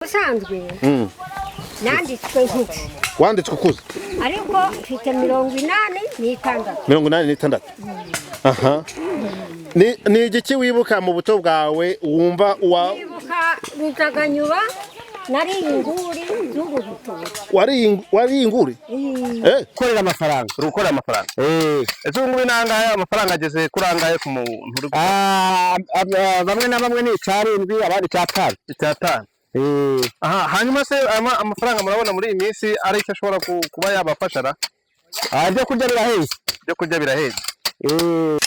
Ubusanzwe nanditswe nkuze. Wanditswe ukuze? Ariko mfite 86. 86, aha. Ni igiki wibuka mu buto bwawe wumva wa Nibuka Rutaganyura, nariye inguri z'ubu rutoki. Wariye inguri? Eh. Gukorera amafaranga. Uri gukorera amafaranga? Eh. Ese ubu ngubu ni angahe amafaranga ageze kuri angahe ku muntu uri gukora? Ah, bamwe na bamwe ni icyarindwi, abandi icyatanu. 5? Eh. Aha, hanyuma se amafaranga murabona muri iyi minsi ari icyo ashobora kuba yabafasha ra? Ah, ibyo kurya birahenze. Ibyo kurya birahenze. Eh.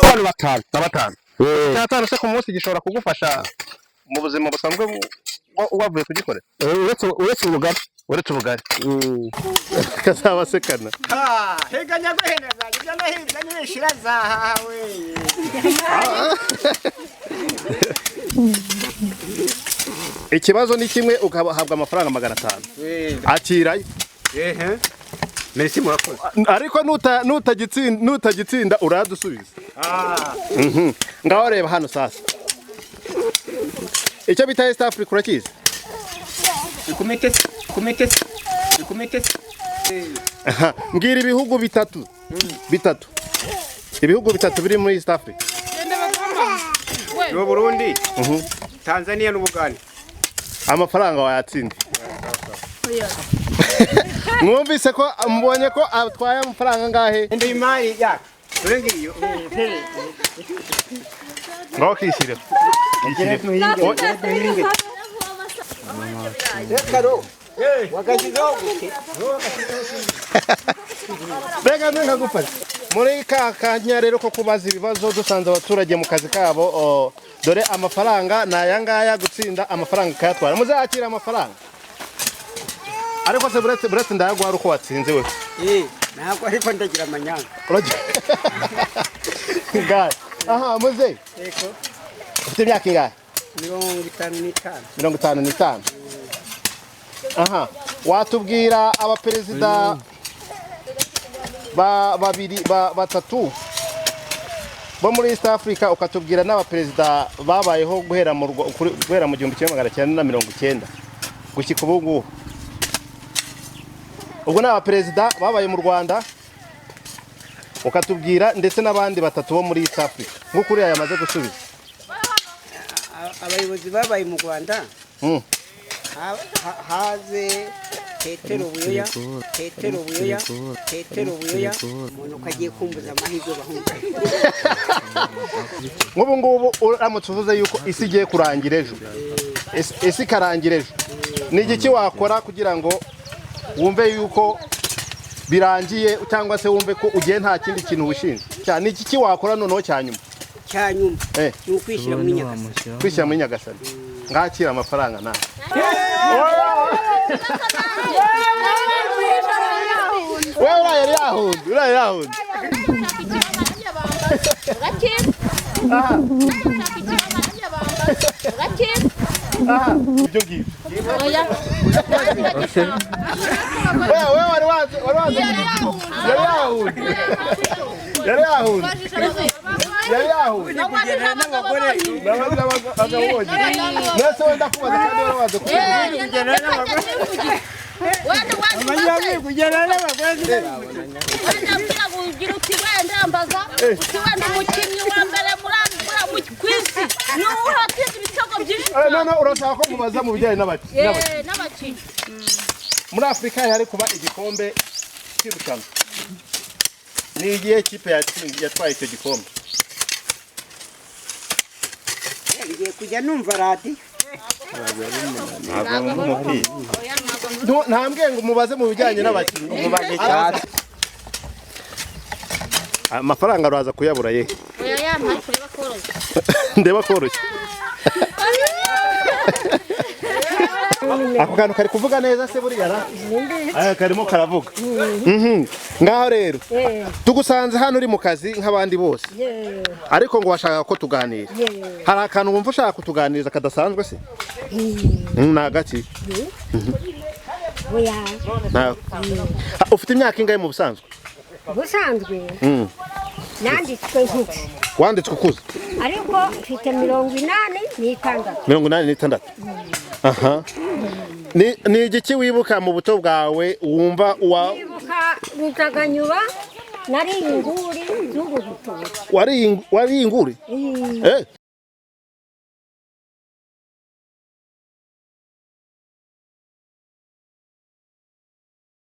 Abantu batanu. Na batanu. Eh. 5 se ku munsi gishobora kugufasha mu buzima busanzwe wavuye kugikorera? Eh, uretse ubugari. Uretse ubugari. Kazabasekana. Hega nyaguhene zanjye, ibyo nahinze nibishira zahawe. Ikibazo ni kimwe, ugahabwa amafaranga 500, akirayo. Ehe. Merci, murakoze. Ariko nutagitsinda uradusubiza. Ngaho reba hano sasa, icyo bita East Africa urakizi? Ikumite, kumite, ikumite. Aha, mbwira ibihugu bitatu, ibihugu bitatu biri muri East Africa. Ni Burundi, Tanzania n'Ubugande. Amafaranga wayatsinda. Mwumvise ko mubonye ko atwaye amafaranga angahe? Indi imari yacu. Dore ngiyo. Ngaho kishyireho, kishyireho. Karo. Wagashyizeho gute? Mbega nkagufasha muri ka kanya rero ko kubaza ibibazo dusanze abaturage mu kazi kabo. Dore amafaranga ni aya ngaya, gutsinda amafaranga ukayatwara. Muzakira amafaranga, ariko se buretse ndayaguha ari uko watsinze we. Eh, ntabwo ariko ndagira amanyanga. Ngahe aha muze. Yego. Ufite imyaka ingahe? 55. 55, aha. Watubwira abaperezida ba babiri, ba batatu bo muri East Africa, ukatubwira n'abaperezida babayeho guhera mu 1990 gushyika ubu ngubu. Ubwo ni abaperezida babaye mu Rwanda, ukatubwira ndetse n'abandi batatu bo muri East Africa nk'uko uriya yamaze gusubiza. Abayobozi babaye mu Rwanda, haze Petero Buyoya, Petero Buyoya, Petero Buyoya. Umuntu ko agiye kumbuza amahirwe bahunga. Nk'ubu ngubu uramutse uvuze yuko isi igiye kurangira ejo, isi ikarangira ejo, ni igiki wakora kugira ngo wumve yuko birangiye, cyangwa se wumve ko ugiye nta kindi kintu wishinja cyane? Ni igiki wakora noneho cya nyuma? Cya nyuma ni ukwishyira muri Nyagasani. Kwishyira muri Nyagasani. Ngakira amafaranga nawe. Wewe uriya yari yahunze, uriya yari yahunze. Ibyo ngibyo. Wewe wari wazi, yari yahunze, yari yahunze, yari yahunze. Abagabo bonyine. Nese wenda kubaza kandi wari wazi kubaza. Amanyanga kugera n'abagore. Ugira uti wenda mbaza uti wenda umukinnyi wa mbere muri ku isi ni uwuhe watsinze ibitego byinshi? None urashaka ko mubaza mu bijyanye n'abakinnyi? N'abakinnyi. Muri Afurika hari kuba igikombe cy'irushanwa, ni igihe kipe yatwaye icyo gikombe? Ngiye kujya numva radiyo. Ntambwiye ngo mubaze mu bijyanye n'abakinnyi. Amafaranga uraza kuyabura ye. Oya, yampaye kureba koroshye. Ndeba koroshye. Ako kantu kari kuvuga neza se buriya ra? Aya karimo karavuga. Ngaho rero tugusanze hano uri mu kazi nk'abandi bose, ariko ngo washaka ko tuganira. Hari akantu wumva ushaka kutuganiriza kadasanzwe se? Ni agaki? Oya. Ntawe. Ah, ufite imyaka ingahe mu busanzwe? Ubusanzwe nanditswe nkuze. Wanditswe ukuze? Ariko mfite 86. 86. Aha, ni igiki wibuka mu buto bwawe wumva wa Nibuka Rutaganyura, nariye inguri z'uru rutoki. Wariye inguri?